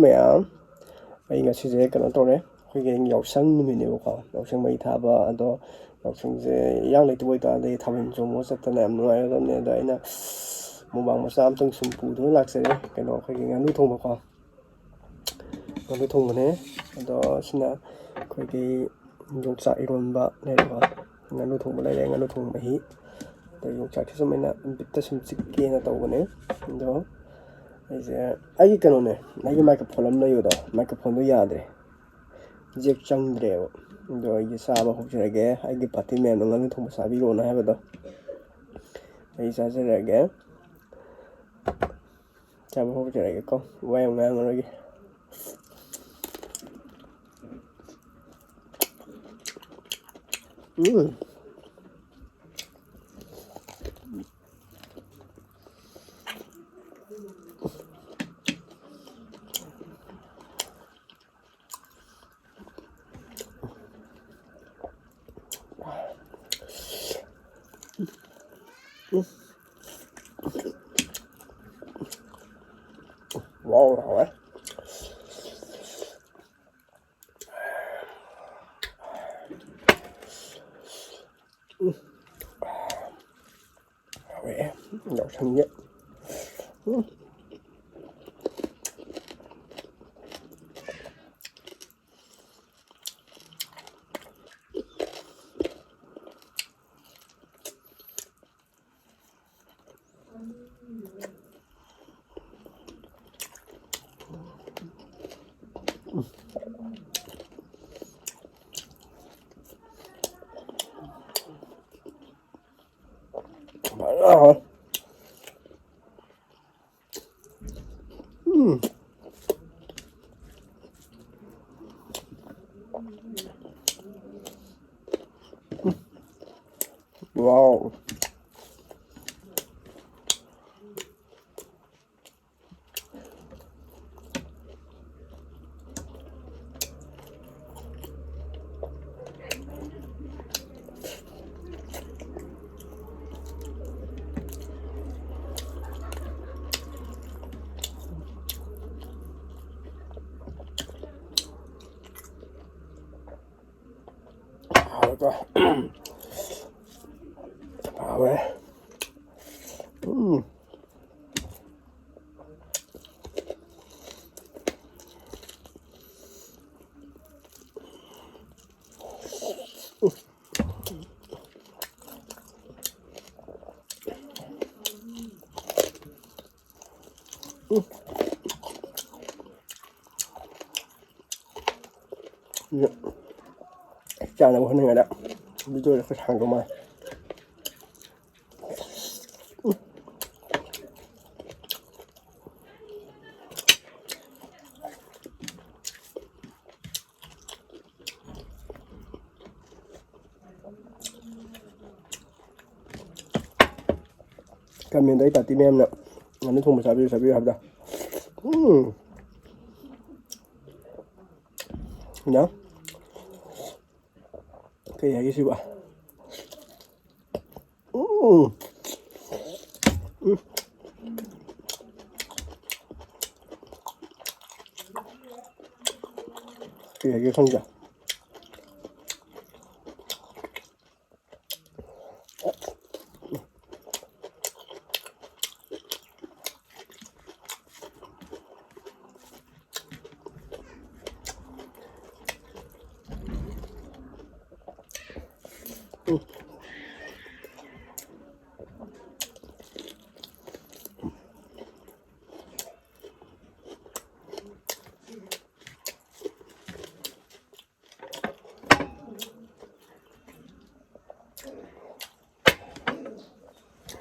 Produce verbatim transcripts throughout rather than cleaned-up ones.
ꯃꯌꯥꯝ, ꯑꯩ ꯉꯁꯤꯁꯦ ꯀꯩꯅꯣ ꯇꯧꯔꯦ, ꯑꯩꯈꯣꯏꯒꯤ ꯌꯥꯎꯁꯪ ꯅꯨꯃꯤꯠꯅꯦꯕꯀꯣ꯫ ꯌꯥꯎꯁꯪ ꯃꯩ ꯊꯥꯕ, ꯑꯗꯣ ꯌꯥꯎꯁꯪꯁꯦ ꯏꯔꯥꯡ ꯂꯩꯇꯕ ꯑꯣꯏꯇꯥꯔꯗꯤ ꯊꯥꯕꯜ ꯆꯣꯡꯕ ꯆꯠꯇꯅ ꯌꯥꯝ ꯅꯨꯡꯉꯥꯏꯒꯗꯕꯅꯦ꯫ ꯑꯗꯣ ꯑꯩꯅ ꯃꯨꯛꯕꯥꯡ ꯃꯆꯥ ꯑꯝꯇꯪ ꯁꯨꯝ ꯄꯨꯗꯨꯅ ꯂꯥꯛꯆꯔꯦ꯫ ꯀꯩꯅꯣ, ꯑꯩꯈꯣꯏꯒꯤ ꯉꯥꯅꯨ ꯊꯣꯡꯕꯀꯣ, ꯉꯥꯅꯨ ꯊꯣꯡꯕꯅꯦ꯫ ꯑꯗꯣ ꯁꯤꯅ ꯑꯩꯈꯣꯏꯒꯤ ꯌꯣꯡꯆꯥꯛ ꯏꯔꯣꯟꯕ ꯂꯩꯔꯦꯀꯣ, ꯉꯥꯅꯨ ꯊꯣꯡꯕ ꯂꯩꯔꯦ, ꯉꯥꯅꯨ ꯊꯣꯡꯕ ꯃꯍꯤ꯫ ꯑꯗꯣ ꯌꯣꯡꯆꯥꯛꯁꯦ ꯁꯨꯝ ꯑꯩꯅ ꯕꯤꯠꯇ ꯁꯨꯝ ꯆꯤꯛꯀꯦꯅ ꯇꯧꯕꯅꯦ꯫ ꯑꯗꯣ ꯑꯩꯁꯦ, ꯑꯩꯒꯤ ꯀꯩꯅꯣꯅꯦ, ꯑꯩꯒꯤ ꯃꯥꯏꯀ꯭ꯔꯣꯐꯣꯟ ꯑꯃ ꯂꯩꯕꯗꯣ, ꯃꯥꯏꯀ꯭ꯔꯣꯐꯣꯟꯗꯣ ꯌꯥꯗ꯭ꯔꯦ, ꯖꯦꯛ ꯆꯪꯗ꯭ꯔꯦꯕ꯫ ꯑꯗꯣ ꯑꯩꯁꯦ ꯆꯥꯕ ꯍꯧꯖꯔꯒꯦ꯫ ꯑꯩꯒꯤ ꯄꯥꯔꯇꯤ ꯃꯌꯥꯝꯗꯣ ꯉꯥꯅꯨ ꯊꯣꯡꯕ ꯆꯥꯕꯤꯔꯣꯅ ꯍꯥꯏꯕꯗꯣ ꯑꯩ ꯆꯥꯖꯔꯒꯦ꯫ ꯆꯥꯕ ꯍꯧꯖꯔꯒꯦꯀꯣ, ꯋꯥ ꯌꯥꯝ ꯉꯥꯡꯉꯔꯣꯏꯒꯦ꯫ ꯎꯝ꯫ ꯋꯥꯎ, ꯍꯥꯎꯋꯦ꯫ ꯎꯝ꯫ ꯍꯥꯎꯋꯦ꯫ ꯌꯥꯎꯁꯪꯁꯦ꯫ ꯎꯝ꯫ ꯎꯝ꯫ ꯋꯥꯎ꯫ ꯍꯥꯎꯋꯦ꯫ ꯎꯝ꯫ ꯎꯝ꯫ ꯆꯥꯅꯕ ꯍꯣꯠꯅꯔꯤꯉꯩꯗ video ꯁꯦ ꯈꯔ ꯁꯥꯡꯗꯧ ꯃꯥꯜꯂꯦ꯫ Comment ꯗ ꯑꯩ party ꯃꯌꯥꯝꯅ ꯉꯥꯅꯨ ꯊꯣꯡꯕ ꯆꯥꯕꯤꯌꯨ, ꯆꯥꯕꯤꯌꯨ ꯍꯥꯏꯕꯗ꯫ ꯎꯝ꯫ ꯌꯥ꯫ ꯀꯩ ꯍꯥꯏꯒꯦ ꯁꯤꯕꯣ? ꯎꯝ꯫ ꯎꯝ꯫ ꯀꯩ ꯍꯥꯏꯒꯦ ꯈꯪꯗꯦ꯫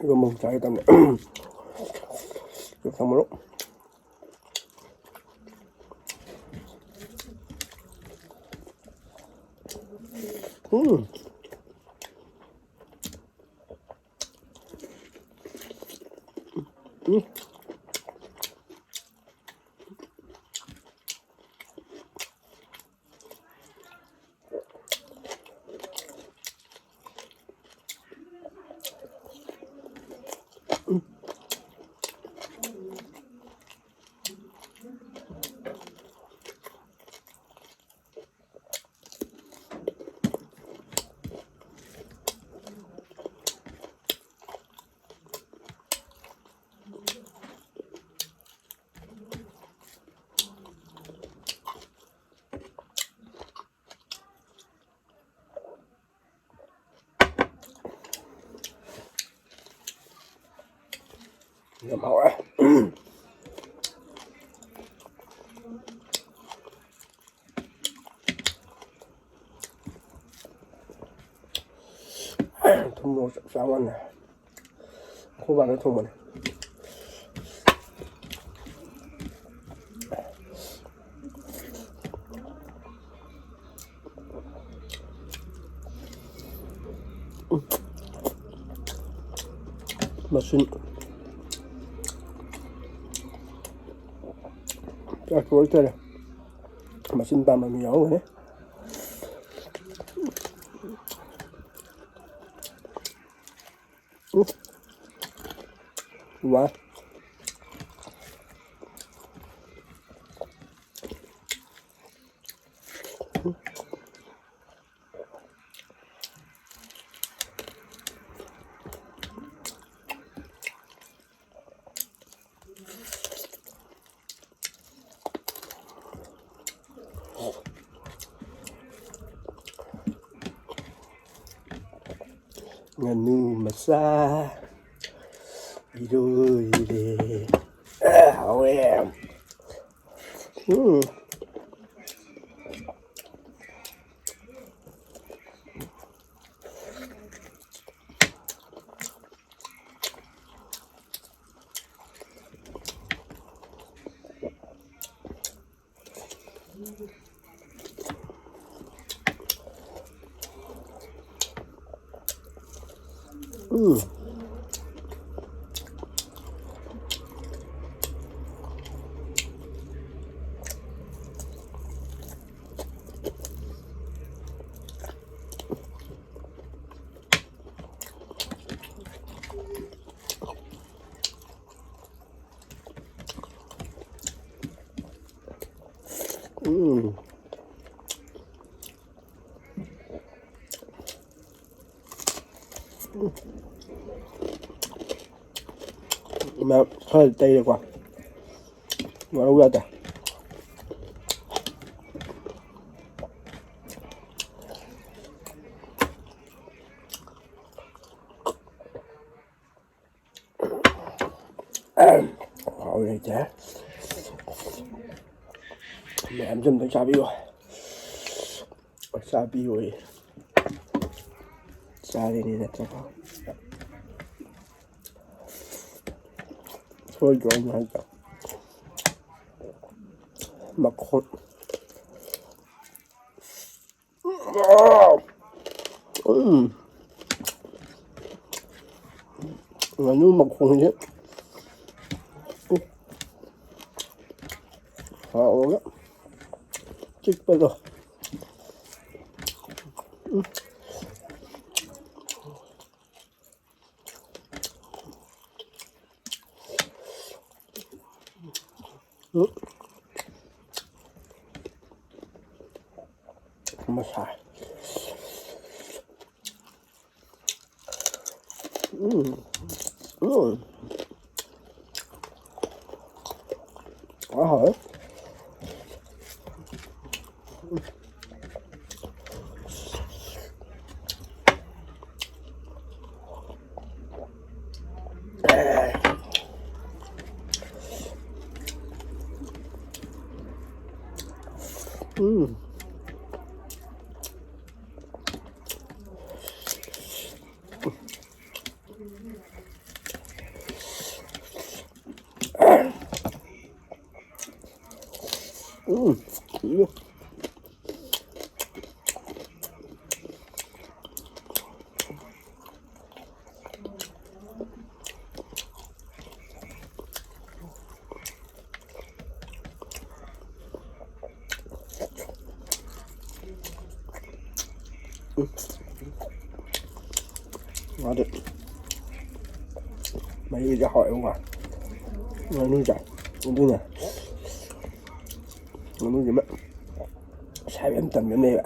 ꯏꯔꯣꯝꯕ ꯑꯃꯨꯛ ꯆꯥꯒꯦ ꯇꯧꯅꯦ꯫ ꯌꯣꯡꯆꯥꯛ ꯃꯔꯨ꯫ ꯎꯝ꯫ ꯎꯝ꯫ ꯌꯥꯝ ꯍꯥꯎꯔꯦ꯫ ꯊꯨꯝ ꯃꯣꯔꯣꯛ ꯆꯞ ꯆꯥꯕ ꯋꯥꯅꯦ꯫ ꯑꯩꯈꯣꯏ ꯕꯥꯅ ꯊꯣꯡꯕꯅꯦ꯫ ꯃꯆꯤꯟ ꯆꯥꯛꯇꯣꯛ ꯂꯣꯏ ꯇꯔꯦ꯫ ꯃꯆꯤꯟ ꯄꯥꯟꯕ ꯃꯤ ꯌꯥꯎꯔꯝꯒꯅꯤ꯫ ꯎꯝ꯫ ꯋꯥ꯫ ꯉꯥꯅꯨ ꯃꯆꯥ ꯏꯔꯣꯏꯔꯦ꯫ ꯍꯥꯎꯋꯦ꯫ ꯎꯝ꯫ ꯎꯝ꯫ ꯎꯝ꯫ ꯃꯌꯥꯝ ꯈꯔ ꯇꯩꯔꯦꯀꯣ꯫ ꯃꯔꯧ ꯌꯥꯗꯦ꯫ ꯂꯩꯇꯦ꯫ ꯃꯌꯥꯝꯁꯨ ꯑꯝꯇꯪ ꯆꯥꯕꯤꯌꯨ꯫ ꯆꯥꯕꯤꯌꯨ꯫ ꯆꯥꯔꯤꯅꯤ ꯅꯠꯇ꯭ꯔꯒ ꯁꯣꯏꯗ꯭ꯔꯣ ꯑꯩꯅ ꯍꯥꯏꯗꯣ? ꯃꯈꯣꯟ꯫ ꯎꯝ꯫ ꯉꯥꯅꯨ ꯃꯈꯣꯡꯁꯦ꯫ ꯎꯝ꯫ ꯍꯥꯎꯔꯒ ꯆꯤꯛꯄꯗꯣ꯫ ꯎꯝ꯫ ꯎꯝ꯫ ꯃꯁꯥ꯫ ꯎꯝ꯫ ꯎꯝ꯫ ꯑꯍꯣꯏ꯫ ꯎꯝ꯫ ꯎꯝ꯫ ꯃꯥꯗꯤ ꯃꯍꯤꯁꯦ ꯍꯥꯎꯋꯦꯕꯀꯣ꯫ ꯉꯥꯅꯨꯁꯦ ꯑꯗꯨꯅ ꯉꯥꯅꯨꯁꯤꯃ ꯁꯥꯏꯕ ꯌꯥꯝ ꯇꯟꯕꯅꯦꯕ꯫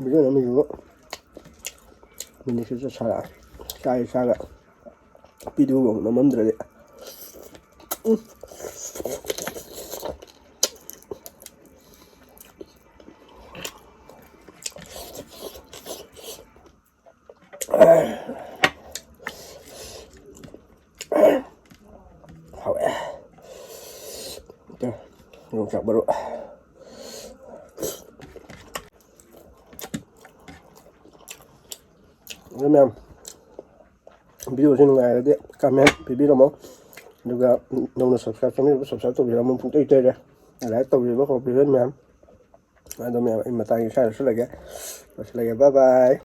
ꯚꯤꯗꯤꯑꯣ ꯅꯝꯃꯤꯁꯤꯕꯨ ꯃꯤꯅꯤꯠꯁꯨ ꯆꯠ ꯁꯥꯔꯛꯑꯦ꯫ ꯆꯥꯏ ꯆꯥꯒ ꯚꯤꯗꯤꯑꯣꯒ ꯑꯃꯨꯛ ꯅꯝꯃꯝꯗ꯭ꯔꯗꯤ꯫ ꯎꯝ꯫ ꯍꯥꯎꯋꯦ꯫ ꯌꯣꯡꯆꯥꯛ ꯃꯔꯨ꯫ ꯑꯗꯨ ꯃꯌꯥꯝ, ꯚꯤꯗꯤꯑꯣꯁꯤ ꯅꯨꯡꯉꯥꯏꯔꯗꯤ comment ꯄꯤꯕꯤꯔꯝꯃꯣ꯫ ꯑꯗꯨꯒ ꯅꯧꯅ subscribe ꯆꯪꯕꯤꯔꯕ subscribe ꯇꯧꯕꯤꯔꯝꯃꯣ꯫ ꯄꯨꯡꯇꯣꯏ ꯇꯣꯏꯔꯦ꯫ Like ꯇꯧꯕꯤꯕ ꯍꯧꯕꯤꯔꯣ ꯃꯌꯥꯝ꯫ ꯑꯗꯣ ꯃꯌꯥꯝ, ꯑꯩ ꯃꯇꯥꯡꯒꯤ ꯁ꯭ꯋꯥꯏꯗ ꯂꯣꯏꯁꯤꯜꯂꯒꯦ꯫ ꯂꯣꯏꯁꯤꯜꯂꯒꯦ꯫ Bye bye꯫